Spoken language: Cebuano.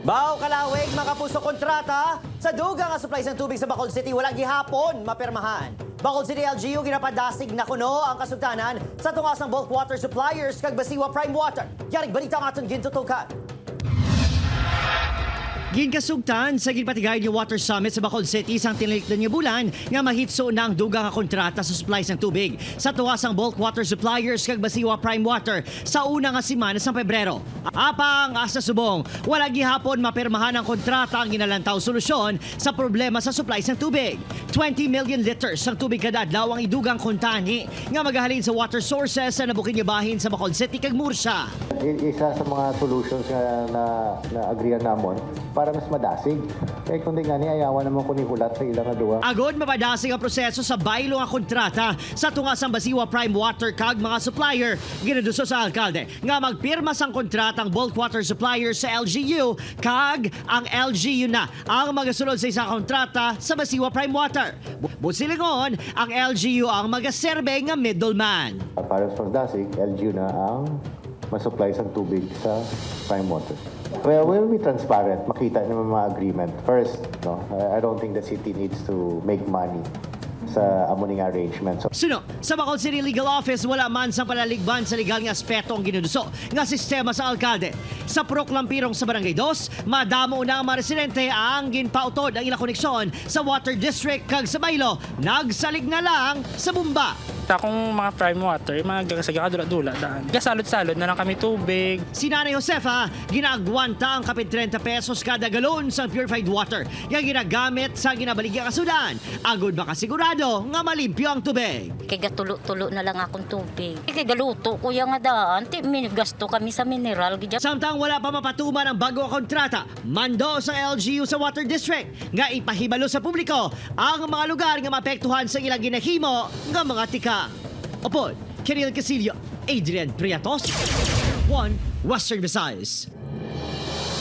Bao kalawig, mga puso, kontrata sa dugang nga supply ng tubig sa Bacolod City wala gihapon mapirmahan. Bacolod City LGU ginapadasig na kuno ang kasugtanan sa tungas ng bulk water suppliers kag Basiwa Prime Water. Yaring balita ang aton gintutukan. Ginkasugtan sa ginpatigay ni Water Summit sa Bacolod City sang tinalikdan nga bulan nga mahitso na ang dugang nga kontrata sa supplies ng tubig sa tuwas ang bulk water suppliers kag Basiwa Prime Water sa una nga semana sa Pebrero. Apang asa subong, wala gihapon mapirmahan ang kontrata ang ginalantaw solusyon sa problema sa supplies ng tubig. 20 million liters ang tubig kada adlaw ang idugang kontani nga magahalin sa water sources sa nabukin nga bahin sa Bacolod City kag Murcia. Isa sa mga solutions nga na agreean namon para mas madasig. Kaya kundi nga ni ayawan naman ko ni hulat sa ilang nga duwa. Agod mapadasig ang proseso sa baylo nga kontrata sa tungasang Basiwa Prime Water kag mga supplier. Ginaduso sa alkalde nga magpirma sang kontrata ang bulk water supplier sa LGU kag ang LGU na ang magasulod sa isang kontrata sa Basiwa Prime Water. Busilingon, ang LGU ang magaserbe nga middleman. Para mas madasig, LGU na ang masupply sa tubig sa Prime Water. Well, we'll be transparent. Makita naman mga agreement. First, no, I don't think the city needs to make money sa amo ning arrangement. So, Suno, sa Bacolod City Legal Office, wala man sa palaligban sa legal nga aspeto ang ginuduso nga sistema sa alkalde. Sa Purok Lampirong sa Barangay 2, madamo na ang mga residente ang ginpautod ang ilang koneksyon sa water district kag sa baylo, nagsalig na lang sa bumba. Ta kung mga Prime Water, mga gasadula-dula daan. Gasalod-salod na lang kami tubig. Si Nanay Josefa, ginaagwanta ang kapit 30 pesos kada galon sa purified water nga ginagamit sa ginabaligyang kasudan. Agod makasigurado nga malimpyo ang tubig. Kay gatulo-tulo na lang akong tubig. Kay galuto ko yung nga daan. Ti, gasto kami sa mineral. Gidya. Samtang wala pa mapatuman ang bago ang kontrata, mando sa LGU sa Water District nga ipahibalo sa publiko ang mga lugar nga maapektuhan sa ilang ginahimo nga mga tika. Opod, Keril Casillo, Adrian Priatos, 1 Western Visayas.